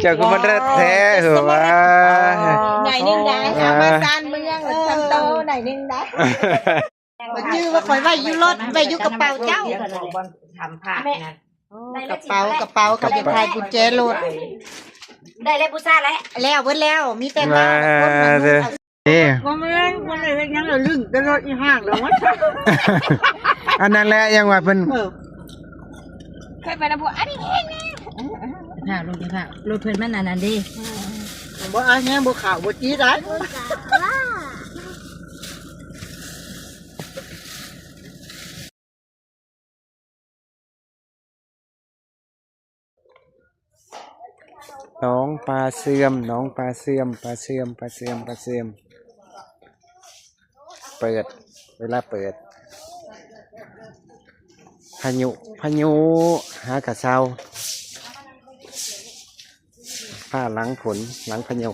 ເຈົ້າຄືມາເລີດແທ້ ເອີ ວ່າ ໜ້ອຍໜຶ່ງໄດ໋ ເອົາມາຊານເມືອງ ເອີ ທຳໂຕໜ້ອຍໜຶ່ງໄດ໋ ຂ້ອຍຈື່ວ່າຂ້ອຍໄວ້ຢູ່ລົດ ໄວ້ຢູ່ກະເປົາເຈົ້າ ກະເປົາ ກະເປົາ ເຂົາຢາກຖ່າຍກຸນແຈລົດ ໄດ້ແລ້ວ ຜູ້ຊາຍແລ້ວ ແລ້ວເບິດແລ້ວ ມີແຕ່ມາ ມາເດີ ເດ້ ບໍ່ແມ່ນ ບໍ່ໄດ້ເຮັດຫຍັງ ລະລຶ້ງແຕ່ລົດອີ່ຫ້າງລະ ອັນນັ້ນແຫຼະ ຍັງວ່າເພິ່ນ ເອີ ເຄີຍໄປນຳພວກ ອັນນີ້ເອງນະ ພາລົງໄປພາລົດເພິ່ນມັນອັນນັ້ນເດ້ ບໍ່ ອັນນີ້ບໍ່ຂາວບໍ່ຈີດໄດ໋. ໜອງປາເຊື່ອມ ໜອງປາເຊື່ອມ ປາເຊື່ອມ ປາເຊື່ອມ ປາເຊື່ອມ ເປີດ ເວລາເປີດ ພາຍຸ ພາຍຸ ຫາກະເຊົາ ຟ້າຫຼັງຝົນ ຫຼັງພາຍຸ.